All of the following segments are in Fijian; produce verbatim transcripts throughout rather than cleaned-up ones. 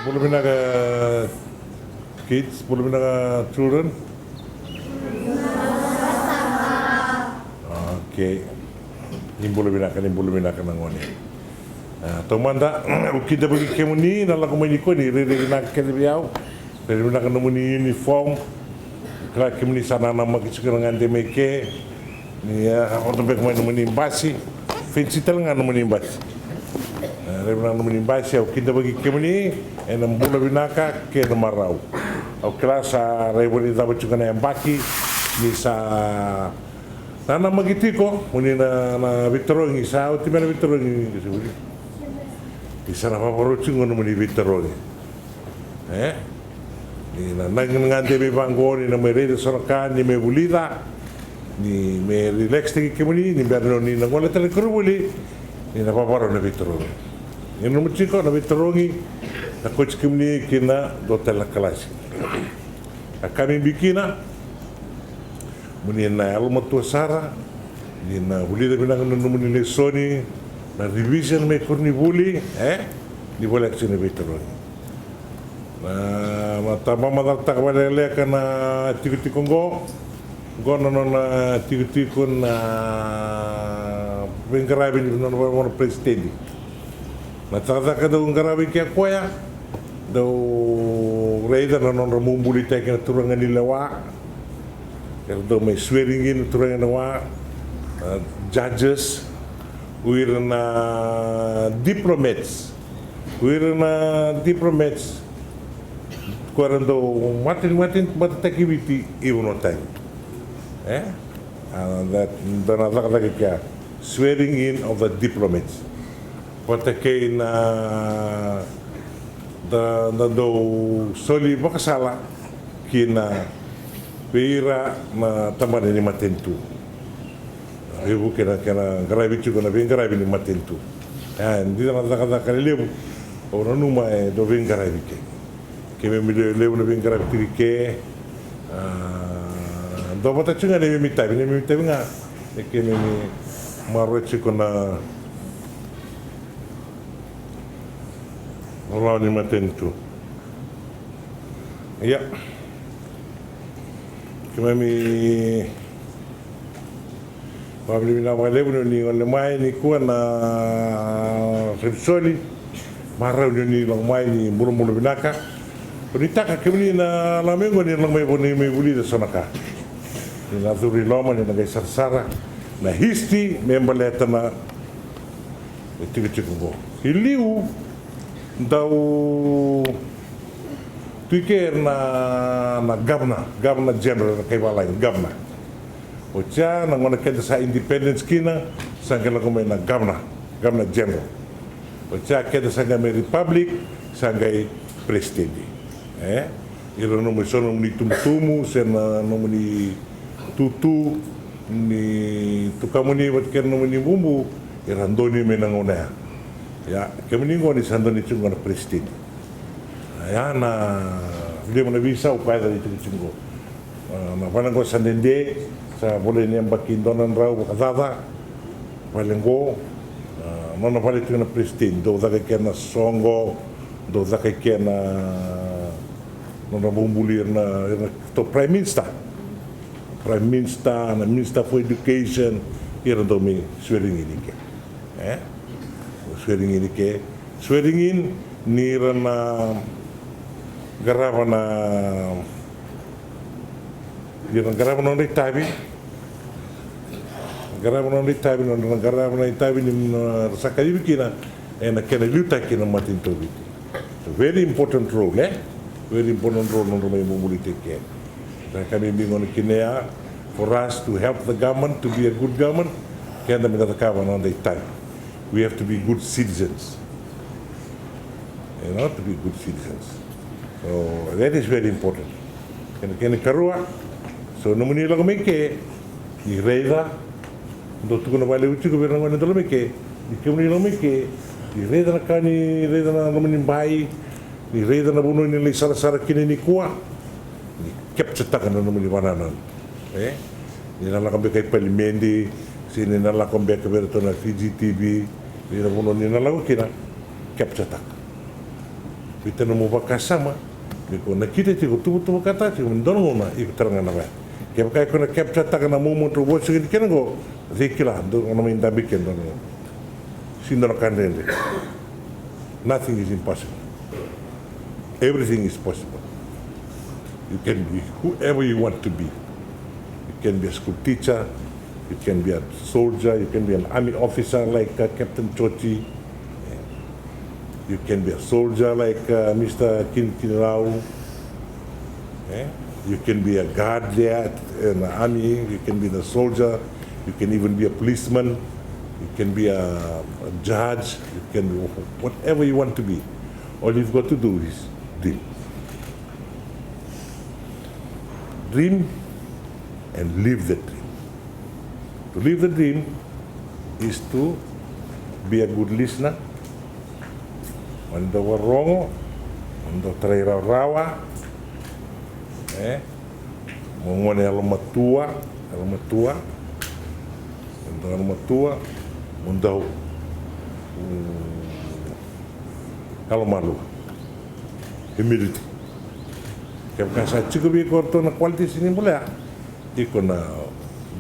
Bula vinaka, kids, bula vinaka, children. Okay. Ni bula vinaka, ni bula vinaka na gone. A, taumada, au kidavaki kemuni na lako mai nikua, ni rairai vinaka kece vei au. Rairai vinaka nomuni uniform. Kila kemuni sa nanamaki tiko na gade mai ke. Ni, a, vata beka mai nomuni basi. Fenisi tale ga nomuni basi. A, rairai vinaka nomuni basi, au kidavaki kemuni ena bula vinaka kei na marau. Au kila sa rairai cava tiko na yabaki. Ni sa nanamaki tiko, moni na, na veitarogi, sa oti me na veitarogi. Ni sa na vavarau tiko nomuni veitarogi. E? Ni na nagi na gade mai vaqo, ni na mai raica so na ka, ni mai vulica, ni mai relax taki kemuni, ni bera ni na gole tale koronivuli, ni na vavarau na veitarogi. Ni nanuma tiko na veitarogi, na kauti kemuni ki na dua tale na kalasi. A ka bibi kina, moni na yalomatua sara, ni na vulica vinaka na nomuni lesoni, na revision mai koronivuli, e? Ni voleka tiko na veitarogi. Na, na tabamacalataka vakalekaleka na tikotiko oqo. Oqo na nona tikotiko na veiqaravi ni nona vanua na peresitedi. Na cakacaka dau qarava i kea koya, dau raica na nodra bubulitaki na turaga ni lewa. Era dau mai swearing in na turaga ni lewa, a, judges, o ira na diplomats. O ira na diplomats, ko era dau mate, mate, matetaki Viti i vanua tani. E? A, da, da na cakacaka kea, swearing in of the diplomats. Vata kei na da, da dau soli vakasala kina vei ira na tabana ni matanitu. Veivuke na kena qaravi tiko na veiqaravi ni matanitu. E, dina na cakacaka lelevu, au nanuma e dau veiqaravi ke. Keimami lewe levu na veiqaravi tiko i ke. A, dua vata tiko ga na neimami itavi, neimami itavi ga. E keimami maroroya tiko na lawa ni matanitu. Ia. Keimami vakavinavinaka vakalevu ni oni gole mai nikua na Revisoni. Marau ni oni lako mai ni bulabula vinaka. Oni taka kemuni na lako mai oqo ni lako mai vo ni mai vulica so na ka. Ni na curu i loma, ni na qai sarasara na history me baleta na tikotiko oqo. I liu dau tu i ke na, na governor, governor general, na kai valagi, governor. Oti ya na gauna keda sa independence kina, sa qai lako mai na governor, governor general. Oti ya keda sa qai mai republic, sa qai president. E? Ira na nomuni, so na nomuni tumutumu, se na nomuni tutu, ni tukamuni vata kei na nomuni bubu, era donu mai na gauna ya. Ia, kemuni oqo ni sa donu tiko na president. Ia na lima na veisau ka yaco ni tiko tiko oqo. A, na vale oqo sa dede, sa volai ni yabaki dua na drau vakacaca. Vale oqo, a, nona vale tiko na president, dau caka i ke na soqo, dau caka i ke na nona bubuli ira na, ira na tou prime minister. Prime minister, na minister for education, ira dau mai swearing in i ke. E? Swearing in i ke. Swearing in ni ra na qarava na, ni ra na qarava na nodra itavi. Qarava na nodra itavi, nodra na qarava na itavi ni, a, ra sa kacivi kina ena kena liutaki na matanitu o Viti. It's a very important role, e? Very important role nodra mai bubulitaki ke. Na ka bibi gona kina ya, for us to help the government to be a good government, keda me da cakava na noda itavi. We have to be good citizens. You know, to be good citizens. So that is very important. Kena, kena karua, so nomuni lako mai ke, ni raica, dau tukuna vakalevu tiko vei ira na gone dau lako mai ke, ni kemuni lako mai ke, ni raica na ka, ni raica na nomuni bai, ni raica na vanua ni lai sarasara kina nikua, ni capture taka na nomuni vakanananu. E? Ni na lako beka i palimedi, se ni na lako beka vei iratou na Fiji T V, vei na vanua ni na lako kina, capture taka. Vei tana mo vakasama, me ko nakita tiko, tuvatuvakata tiko, me dua na gauna iko tara ga na vaya. Kevaka iko na capture taka na moment o vosa kina kena qo, cei kila, dua na mai dabe kena dua na gauna. Sega ni dua na ka dredre. Nothing is impossible. Everything is possible. You can be whoever you want to be. You can be a school teacher, you can be a soldier, you can be an army officer like uh, Captain Choti. You can be a soldier like uh, Mister Kinikinirau. Eh? You can be a guard there in the army, you can be a soldier, you can even be a policeman, you can be a, a judge, you can be whatever you want to be. All you've got to do is dream. Dream and live the dream. To live the dream is to be a good listener. Mo dau varogo, mo dau tarai rawarawa, e, mo gone yalomatua, yalomatua, mo dau yalomatua, mo dau, mm, yalomalua. Humility. Kevaka sa tiko vei iko ratou na qualities ni bula ya, iko na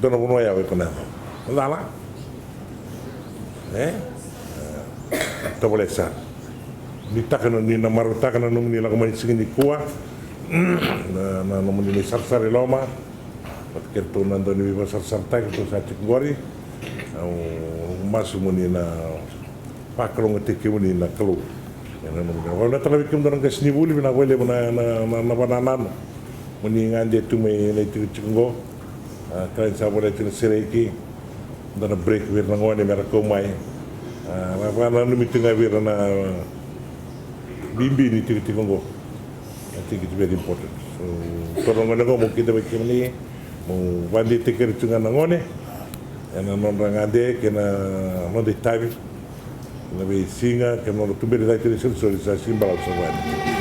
dua na vanua ya iko na yaco. Cala. E? Tovolei sara. Ni taka na, ni na marautaka na nomuni lako mai ni siga nikua. Na, na nomuni mai sarasara i loma. Vata kei ratou na dau ni veivakasarasarataki ratou sa tiko qori. Au masu mo ni na vakalougatataki kemuni na Kalou. Ena nomuni na vakavinavinaka tale vei kemudou na qasenivuli, vinaka vakalevu na, na, na, na vakanananu. Mo ni gade tu mai na itikotiko qo. A, kila ni sa volai tiko na sereki. Dua na break vei ira na gone me ra kau mai. A, vakananumi tu ga vei ira na bibi ni tikotiko qo. I think it's very important. So, toro gone qo mo kidavaki kemuni, mo vakadeitaki ira tu ga na gone ena nodra gade kei na noda itavi. Na veisiga kei na nodra tuberi cake na isolisoli sa sigi balavu sa vaya.